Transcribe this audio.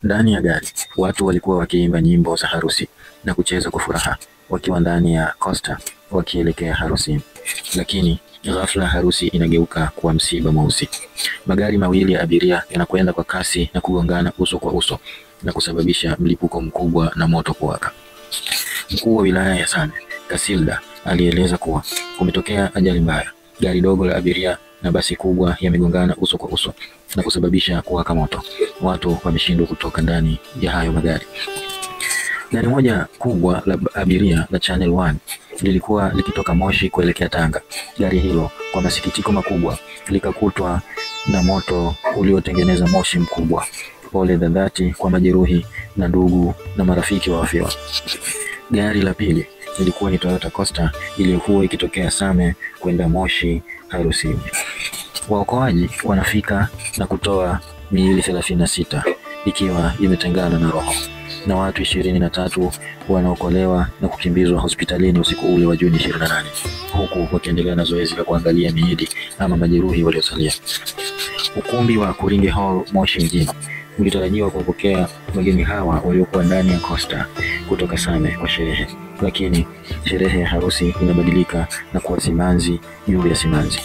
Ndani ya gari watu walikuwa wakiimba nyimbo za harusi na kucheza kwa furaha wakiwa ndani ya costa wakielekea harusini, lakini ghafla harusi inageuka kuwa msiba mweusi. Magari mawili ya abiria yanakwenda kwa kasi na kugongana uso kwa uso na kusababisha mlipuko mkubwa na moto kuwaka. Mkuu wa wilaya ya Same, Kasilda, alieleza kuwa kumetokea ajali mbaya. Gari dogo la abiria na basi kubwa yamegongana uso kwa uso na kusababisha kuwaka moto. Watu wameshindwa kutoka ndani ya hayo magari. Gari moja kubwa la abiria la Channel One lilikuwa likitoka Moshi kuelekea Tanga. Gari hilo kwa masikitiko makubwa likakutwa na moto uliotengeneza moshi mkubwa. Pole za dhati kwa majeruhi na ndugu na marafiki wa wafiwa. Gari la pili lilikuwa ni Toyota Coaster iliyokuwa ikitokea Same kwenda Moshi harusini. Waokoaji wanafika na kutoa miili 36 ikiwa imetengana na roho, na watu 23 wanaokolewa na kukimbizwa hospitalini usiku ule wa Juni 28, huku wakiendelea na zoezi la kuangalia miili ama majeruhi waliosalia. Ukumbi wa Kuringe Hall Moshi mjini ulitarajiwa kuwapokea wageni hawa waliokuwa ndani ya Costa kutoka Same kwa sherehe, lakini sherehe ya harusi inabadilika na kuwa simanzi juu ya simanzi.